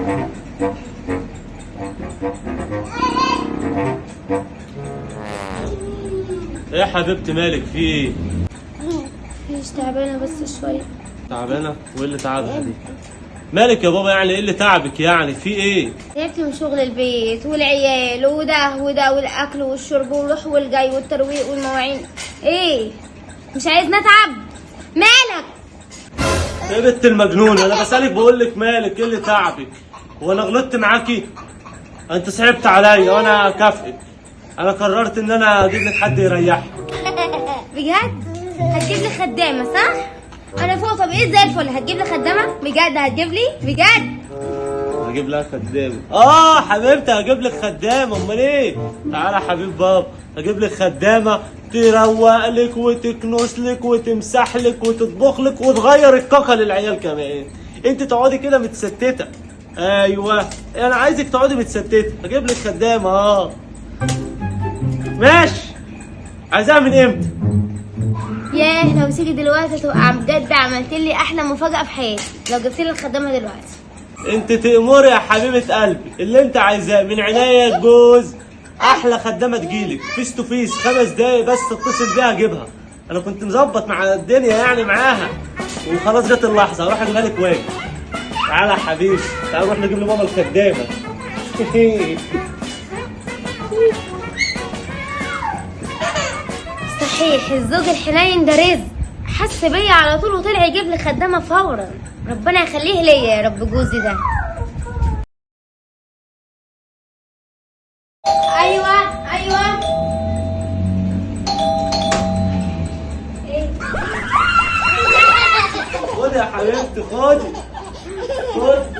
ايه يا حبيبتي مالك في ايه؟ مش تعبانة بس شوية. تعبانة؟ وايه اللي تعبها دي؟ مالك يا بابا، يعني ايه اللي تعبك يعني في ايه؟ تعبت من شغل البيت والعيال وده وده والاكل والشرب والروح والجاي والترويق والمواعين. ايه مش عايزني اتعب؟ مالك يا بنت المجنونة، انا بسألك بقول لك مالك ايه اللي تعبك؟ هو انا غلطت معاكي؟ انت صعبت عليا وانا كافئك. انا قررت ان انا اجيب لك حد يريحك. بجد هتجيب لي خدامه صح؟ انا فوق. طب ايه زي الفل، هتجيب لي خدامه بجد؟ هتجيب لي بجد؟ هجيب لها خدامه. اه حبيبتي هجيب لك خدامه، امال ايه؟ تعالى يا حبيب بابا، هجيب لك خدامه تروق لك وتكنس لك وتمسح لك وتطبخ لك وتغير الكاكا للعيال كمان. انت تقعدي كده متستته. ايوه انا عايزك تقعدي متستته، هجيب لك خدامه. اه ماشي. عايزاها من امتى؟ ياه لو تيجي دلوقتي تبقى بجد عملت لي احلى مفاجاة في حياتي لو جبت لي الخدامة دلوقتي. انت تأمري يا حبيبة قلبي، اللي انت عايزاه من عينيا الجوز. احلى خدامة تجيلك face to face، 5 دقايق بس تتصل بيها اجيبها. انا كنت مظبط مع الدنيا يعني معاها، وخلاص جت اللحظة اروح اجيبها لك واجي. تعالى يا حبيبي، تعالى نروح نجيب لماما الخدامة. صحيح الزوج الحنين ده رزق، حس بيا على طول وطلع يجيب لي خدامه فورا. ربنا يخليه ليا يا رب جوزي ده. ايوه ايوه. إيه؟ خدي يا حبيبتي، خدي خدي.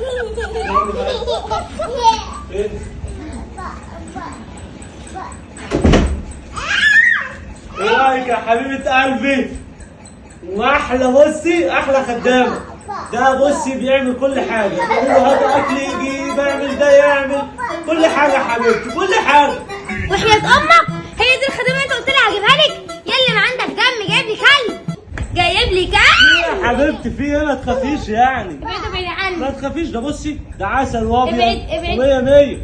ايه رايك يا حبيبة قلبي؟ واحلى بصي، احلى خدامة ده. بصي بيعمل كل حاجة، بقول له هات اكل يجيب، اعمل ده يعمل كل حاجة يا حبيبتي، كل حاجة. وحياة امك هي دي الخدامة اللي انت قلت لي هجيبها لك؟ يا اللي ما عندك دم، جايب لي كلب، جايب لي كلب. يا حبيبتي في ايه؟ ما تخافيش يعني، ابعد ابعد عني. ما تخافيش. ده بصي ده عسل وابيض. ابعد ابعد. 100 100.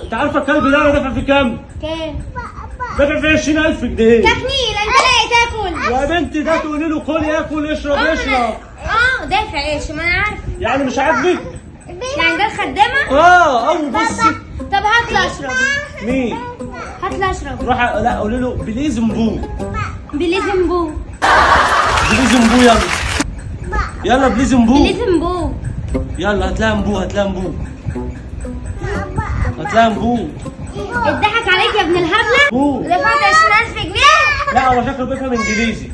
انت عارفة الكلب ده انا دافع فيه كام؟ كام؟ دافع فيه 20000 جنيه. تكنيل انت لاقي تاكل يا بنتي ده تقولي له كل ياكل اشرب اشرب. دافع ايش؟ ما انا عارفه يعني مش عاجبك؟ يعني ده الخدامة؟ اه او بصي. طب هات لي اشرب. مين؟ هات لي اشرب. روح. لا قولي له please مبو. please مبو. please مبو. يلا يلا please مبو. please مبو. يلا هتلاقي مبو، هتلاقي مبو، هتلاقي مبو. اتضحك عليك يا ابن الهبلة. بو. دفعت 20000 جنيه. لا هو شكله بيفهم انجليزي.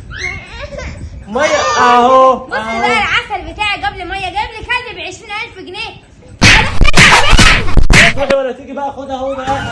مية اهو. بص بقى العسل بتاعي جاب لي مية، جاب لي كلب ب 20000 جنيه. لا تروحي ولا تيجي بقى، خدها اهو بقى.